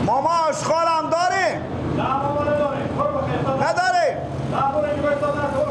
ماما آشغال هم داریم؟ نه ماما نداریم. برو بخیر. نداریم؟ نه برو اینجا باید برو.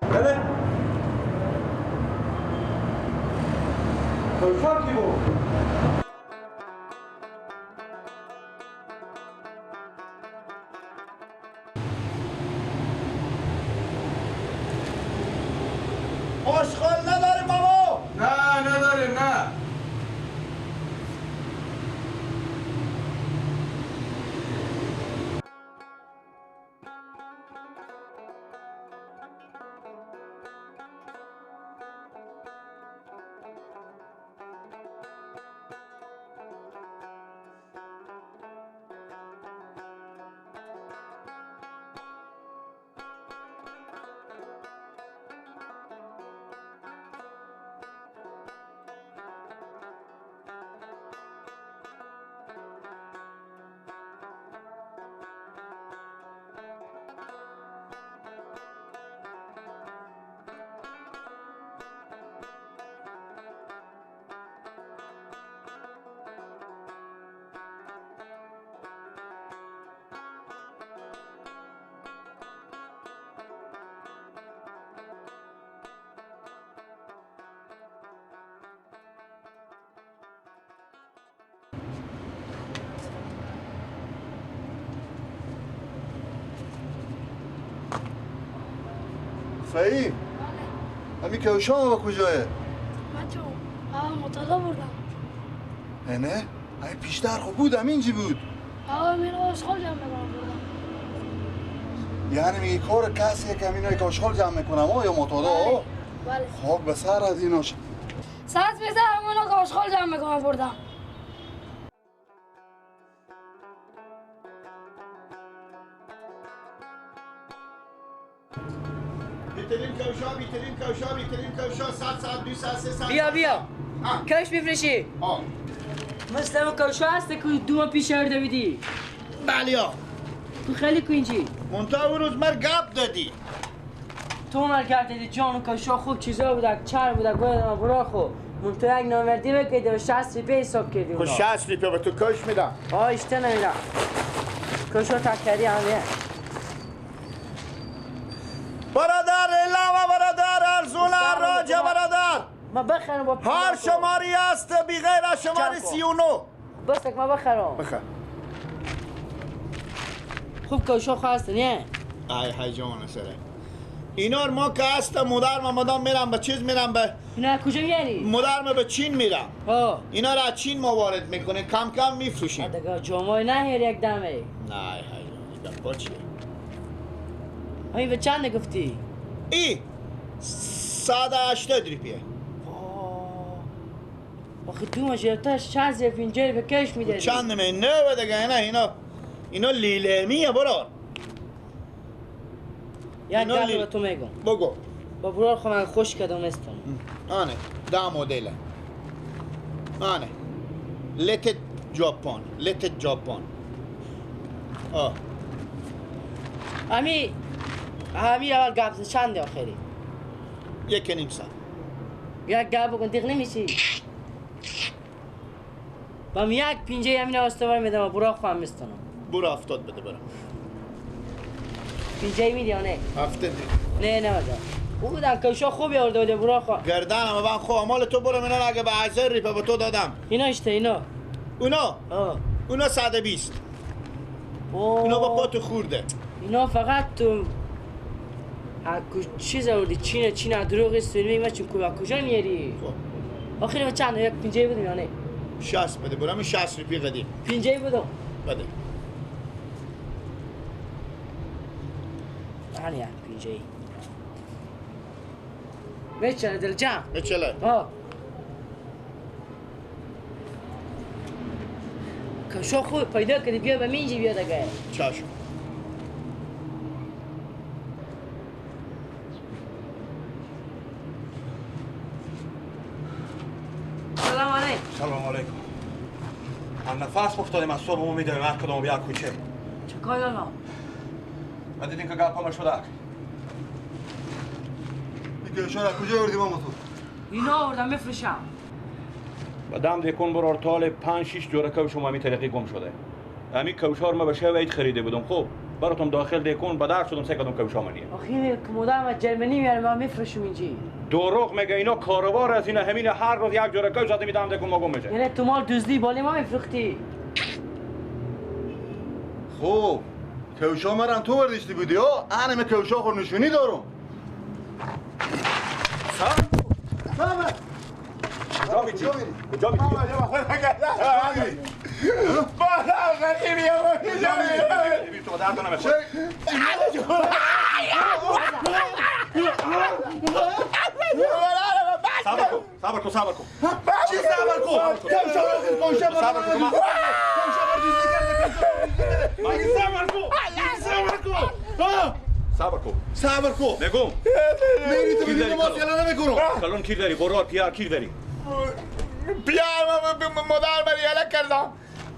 بله کجا کی بود؟ آشغال نداریم بابا؟ نه نداریم نه. فهیم همین کوشان با کجایه؟ من تو مطالعه بردم. نه؟ همین پیشتر خب بود همینجی بود. آقا من آشغال جمع میکنم بردم. یعنی میگی کار کسیه که همینایی که آشغال جمع میکنم یا مطالعه؟ بله. خاک به سر از ایناش. ساعت بزن همونا که آشغال جمع میکنم بردم. بیترین کوشا بیترین کوشا 100 100 200 300. بیا بیا کش میفرشی؟ مثل اون کوشا هست که دو ماه پیش آورده بودی. بله ها. تو خیلی کوینجی منتها اون روز مر گپ دادی. تو مر گپ دادی جان. اون کوشا خوب چیزا بوده، چر بوده، گویا برا خو منتها یک نامردی بکردی و 60 روپیه حساب کردی. خب 60 روپیه به تو کش میدم. آه اشته نمیدم. کوشا تکری همیه. برادر علاوه برادر ارزون راجه برادر ما بخرم با هر شماری است بی غیر از شماره 39. بس ما بخرم. بخر. خوب کوشا خواست نه؟ ای های جان سره اینا ما که هست مادر ما مدام میرم به چیز میرم به اینا کجا میاری؟ مادر ما به چین میرم. اینا را از چین ما وارد میکنه کم کم میفروشیم. دیگه جمعه نه هر یک دمه. نه ای های جان با چیه؟ همین به چند گفتی؟ ای 180 روپیه. آخه دو ماه 60 روپیه به کش میدادی. چند می نه دیگه نه اینا لیلمیه برار. یک گپ به تو میگم. بگو. با برار خو من خوش کردم استم. آنه ده مدل. آنه لت ژاپن لت ژاپن. آه امی اول گپ چند آخری؟ 1.5 ساعت. یک گپ بکن دیغ نمیشی. با یک پینجه همین استوار میدم و برا خواهم میستانم. برو 70 بده برو. پینجه میدی یا نه؟ 70 نه نه بده. او بودن کشا خوب آورده بوده برا خواه. گردنم من خواه مال تو برو اینا اگه به 1000 ریپه به تو دادم. اینا اشته اینا. اونا؟ اونا 120. اینا با پاتو خورده. اینا فقط تو چیز آوردی چینه چینه دروغ است میگم چون کجا میاری؟ خب آخری چند یک پینجه بودم یا نه؟ 60 بده برام 60 روپیه قدیم. پینجه بودم. بده. يعني پینجه. میچله دل جان. میچله. کشو خوب پیدا کردی بیا به منجی بیا دیگه. چشم. سلام علیکم. سلام علیکم. من نفس افتادیم از صبح میدویم هر کدوم بیا کوچه. چه کار دارم؟ من دیدیم که گپ ما شده. این کشا را کجا آوردی ماما تو؟ اینا آوردم میفروشم. بدم دیکن برار تال 5-6 جوره کوش می طریقی گم شده. امی کوشار ما به شب عید خریده بودم. خب براتون داخل دیکن بدر شدم سه کدوم کوشا منیه. آخی که مادرم از جرمنی میاره من میفروشم اینجی. دروغ میگه اینا کاروبار از اینا همین هر روز یک جوره کوش آدم میدم دیکن ما گم میشه. یعنی تو مال دزدی بالی ما میفروختی. خب کوشا مرم تو برداشتی بودی ها؟ انا کوشا خور نشونی دارم. سلام. کجا میری؟ کجا میری؟ بالا غریبی کجا میری؟ تو درد نمیخوره. صبر کن، صبر کن، صبر کن. چی صبر کن؟ صبر کن. صبر کن. صبر کن. صبر کن. صبر کن. نگم. میری تو میری نماز یلا نمیکنم. کلون کیر داری؟ برار پیار کیر داری؟ پیار مادر من یله کردم.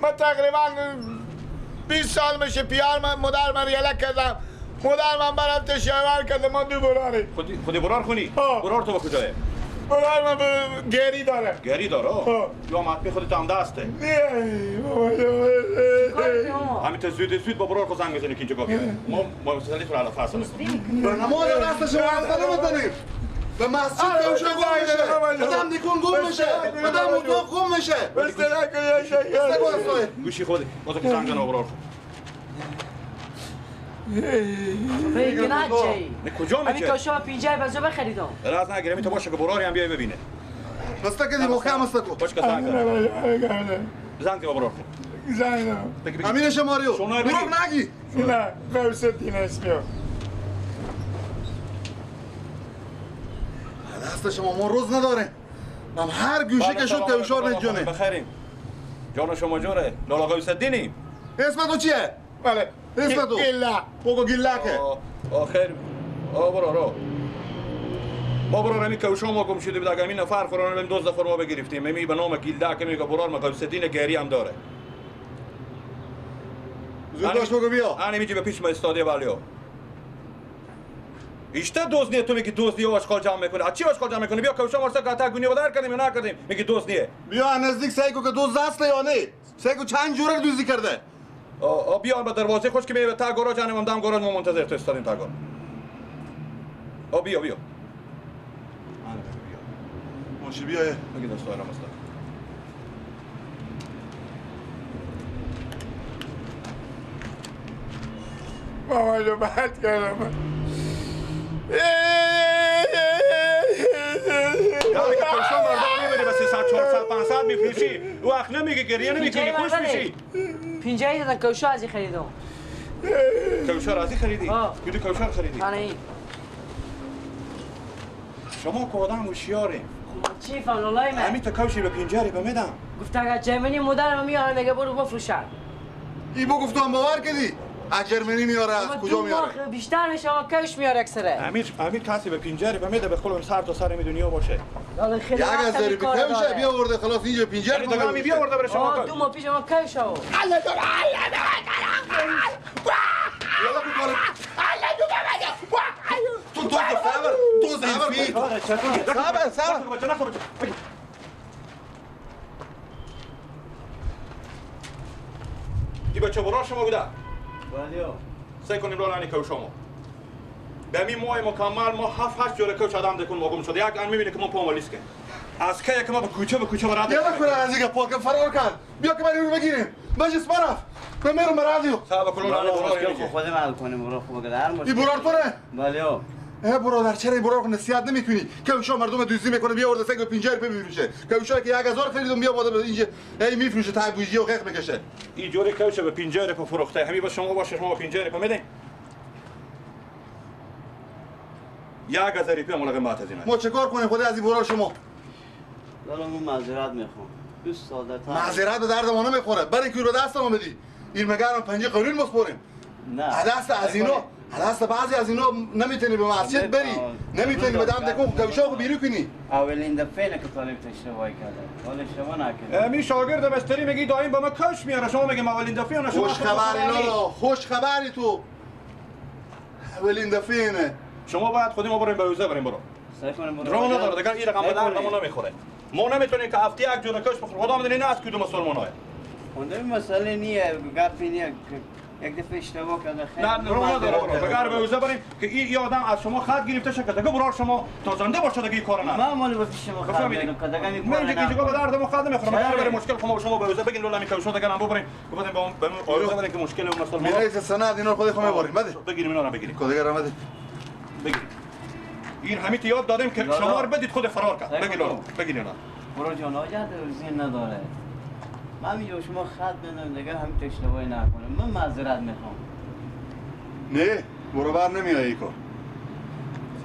من تقریبا 20 سال میشه پیار مادر من یله کردم. مادر من برام تشاور کرده ما دو براری. خودی برار خونی؟ برار تو با کجایه؟ برار من گری داره. گری داره؟ یا مطبی خودت هم دسته. همین تا زود زود با برار خود زنگ بزنی که اینجا بیای. ما مسئله تو علاقه فصل. به نماز دست شما نمی‌تونیم. به مسجد کوشا گم میشه. آدم دیکون گم میشه. آدم اتاق گم میشه. گوشی خودت. بازم که زنگ زنه برار خود. فکر نچی. نه کجا میشه؟ همین کاشا پینجه بزو بخریدم. راز نگیره می تو باشه که براری هم بیای ببینه. بسته که دی مخم است تو. باش که زنگ زنه. زنگ با برار خود. زنگ زنه. امین شماریو. دروغ نگی. نه قوسدین اسمیو. دست شما ما روز نداره. من هر گوشه که شد کوشار میجونه. بخیریم. جان شما جوره. لالا قوسدینیم. اسم تو چیه؟ بله. اسم تو؟ گیلا. بگو گیلا که. آخر برو ما برو همی کوشا ما گم شده بود اگه همین نفر خورانه بیم 12 نفر ما بگرفتیم. همی به نام گیلده که میگه برار ما قوسدین گری هم داره. زود باش بگو بیا. انا میجی به پیش ما استادیه بالیا. ایشته دزدیه تو میگی دزدیه و اشغال جمع میکنه. از چی اشغال جمع میکنه؟ بیا کوشا ما سر قطع گونی و در کردیم یا نکردیم؟ میگی دزدیه. بیا نزدیک سعی کو که دزد اصله یا نه. سعی کو چند جوره دزدی کرده. بیا به دروازه خوش که میه تا گاراژ انم دم گاراژ ما منتظر تو استادیم تا گاراژ. بیا بیا. ماشی بیا. میگی دستای را مثلا. بابا رو بد کردم. یعنی که کوشا مردم میبری به 300 400 500 میفروشی. وقت نمیگه گریه نمیکنی خوش میشی. پینجه دادن کوشا از این خریدم. کوشا از این خریدی؟ کدوم کوشا خریدی؟ آره این. شما که آدم هوشیاریم. چی فهم لالای من؟ همین تا کوشی به پینجری به میدم. گفت اگر جرمنی مادرم میاره میگه برو بفروشم. ای بو گفتم باور کردی؟ از جرمنی میاره از کجا میاره؟ بیشتر میشه اما کوش میاره اکثره. امیر کسی به پینجری به میده به خودم سر تا سر می دنیا باشه. خیلی یک از داری به کوشه بیا آورده خلاص اینجا پینجر دیگه می بیا آورده برای شما. دو ماه پیش ما کوش آورد. الله الله یالا کو کار صبر تو زیفی صبر صبر ای بچه برا شما بوده؟ بله. سعی کنیم لالا کوش شما به می ماه مکمل ما 7 8 جوره کوچ آدم دکون مگم شده یک ان میبینه که ما پا مالیس که از که که ما به کوچه به کوچه برات بیا بکنه از اینکه پاک فرار کرد بیا که من بگیریم بجس برف من میرم رادیو صاحب کلون مشکل خودم حل کنیم برو خوب هر مشکل ای برار تو بله. ای برادر چرا این برار نصیحت نمیکنی که شما مردم دوزی میکنه بیا ورده سگ 50 روپیه میفروشه که شما که 1000 خریدم بیا بادا اینجا ای میفروشه تا بوجی و قیق میکشه این جوری کوچه به 50 روپیه فروخته همین با شما باشه شما 50 روپیه میدین 1000 روپیه مال قیمت از اینه ما چه کار کنیم خدا از این برار شما لالا من معذرت میخوام دوست ساده تا معذرت به درد ما نمیخوره برای که رو دست ما بدی این مگر پنجه قلیل مسپریم نه دست از اینا دست بعضی از اینا نمیتونی به مسجد بری نمیتونی به دم دکون کوشا بیرون کنی اولین دفعه که طالب اشتباهی کرده حالا اشتباه نکرد می شاگرد مستری میگی دایم به ما کش میاره شما میگم اولین دفعه نه شما خوش خبری لالا خوش خبری تو اولین دفعه نه شما باید خودی ما بریم به حوزه بریم برو رو نداره دیگه این رقم به درد ما نمیخوره ما نمیتونیم که هفته یک جور کش بخوریم خدا میدونه نه از کدوم مسلمان‌ها اون مسئله نیه گپی نیه یک دفعه اشتباه کرده خیلی نه رو نداره برو بگر به حوزه بریم که این آدم از شما خط گرفته شد که دیگه برار شما تا زنده باشه دیگه این کارو نه من مال واسه شما خط میدم که دیگه این کارو نه دیگه به درد ما خط نمیخوره مگر بریم مشکل خما شما به حوزه بگین لولا میکوشو دیگه هم ببریم گفتیم به حوزه بریم که مشکل اون مسلمان میرسه سند اینا خود خو میبریم بده بگیریم اینا رو بگیریم دیگه رو بده بگیریم این همین یاد دادیم که شما رو بدید خود فرار کرد بگیر لولا بگیر اینا برو جان آجا زین نداره من میگم شما خط بدم دیگه همین اشتباهی نکنه من معذرت میخوام نه برو بر نمیای کار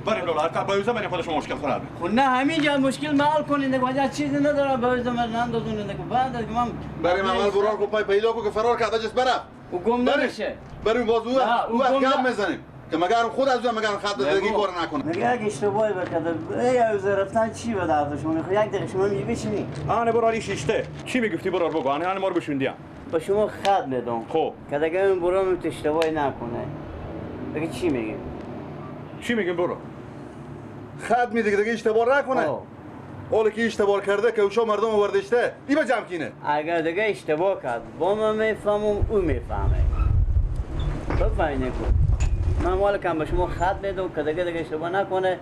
بریم لولا هر با بریم خودش مشکل خورد خب نه همینجا مشکل حل کنین دیگه وجه چیزی ندارم با من نندازون دیگه بعد دیگه من بریم اول برار کو پای پیدا کو که فرار کرد اجس برم او گم نمیشه بریم باز او گم میزنیم که مگر خود از او مگر خط دیگه کار نکنه میگه یک اشتباهی بکرده ای از رفتن چی به درد شما میخواد یک دقیقه شما میگی بشینی آنه براری شیشته چی میگفتی برار بگو آنه آنه ما رو بشوندیم با شما خط میدم خب که دیگه این برام اشتباهی نکنه دیگه چی میگیم چی میگیم برو خط میده دیگه اشتباه نکنه حالا که اشتباه کرده که اوشا مردم آوردشته ای به جمع کینه اگر دیگه اشتباه کرد با من میفهمم او میفهمه بفهمی نکن من مال کم به شما خط میدم که دیگه اشتباه نکنه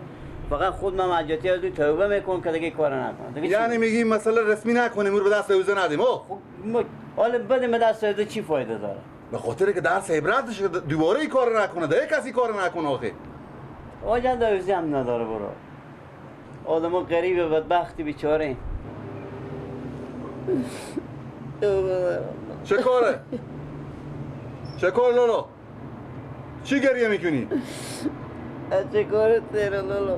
فقط خود من مجاتی از توبه میکنم که دیگه کار نکنه یعنی میگی مسئله رسمی نکنیم رو به دست اوزه ندیم او خب حالا بدیم به دست اوزه چی فایده داره به خاطر که درس عبرتش دوباره این کار نکنه دیگه کسی کار نکنه آخه آجا دوزی هم نداره برو آدم غریب بدبختی بیچاره چه کاره چه کار لالا چی گریه میکنی؟ چه کاره تیره لالا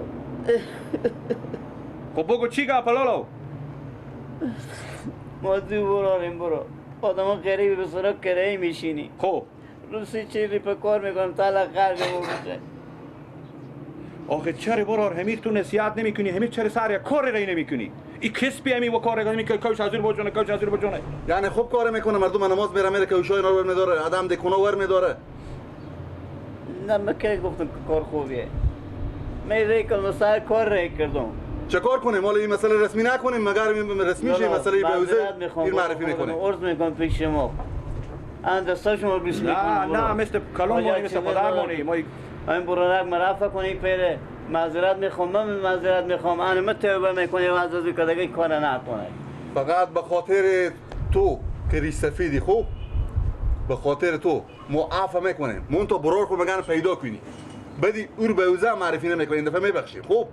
خب بگو چی گپ لالا ما دو براریم برو آدم غریبی به سرا کرهی میشینی خب روسی چی ریپه کار میکنم تا قلب میشه آخه چرا برار همیر تو نصیحت نمیکنی همیر چرا سر یک کاری رای نمیکنی این کسبی همی و کار میکنی که کوش حضور بجونه کوش حضور بجونه یعنی خوب کار میکنه مردم نماز میره میره کوشای اینا رو میداره آدم دکونا ور میداره نه من که گفتم که کار خوبیه من ری کردم سر کار ری کردم چه کار کنیم حالا این مسئله رسمی نکنیم مگر رسمی شه مسئله به حوزه این معرفی میکنه عرض میکنم پیش شما ان دستا شما بیس میکنم نه نه مثل کلام ما مثل پدر ما این برادر مرافع کنی پیره معذرت میخوام من معذرت میخوام انا ما توبه میکنی و از که دیگه کار نکنه فقط به خاطر تو که ریش سفیدی خوب به خاطر تو ما عفو میکنیم مون تا برار خو مگن پیدا کنی بدی او رو به اوزه معرفی نمیکنی این دفعه میبخشیم خوب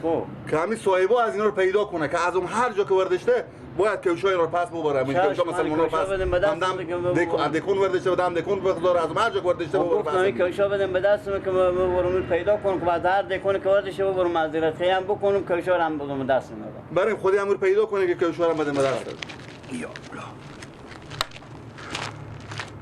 خب که همین صاحبا از اینا رو پیدا کنه که از اون هر جا که وردشته باید کوشای رو پس ببره همین کوشا مسلمان رو پس دم دکون وردشته دم دکون بگذاره از هر جا که وردشته ببره پس کوشا بدم به دستم که برم پیدا کنم که بعد هر دکون که وردشته ببرم معذرت هم بکنم کوشا رو هم بدم به دست ندم بریم خودی امر پیدا کنه که کوشا رو بدم به دست. یا الله.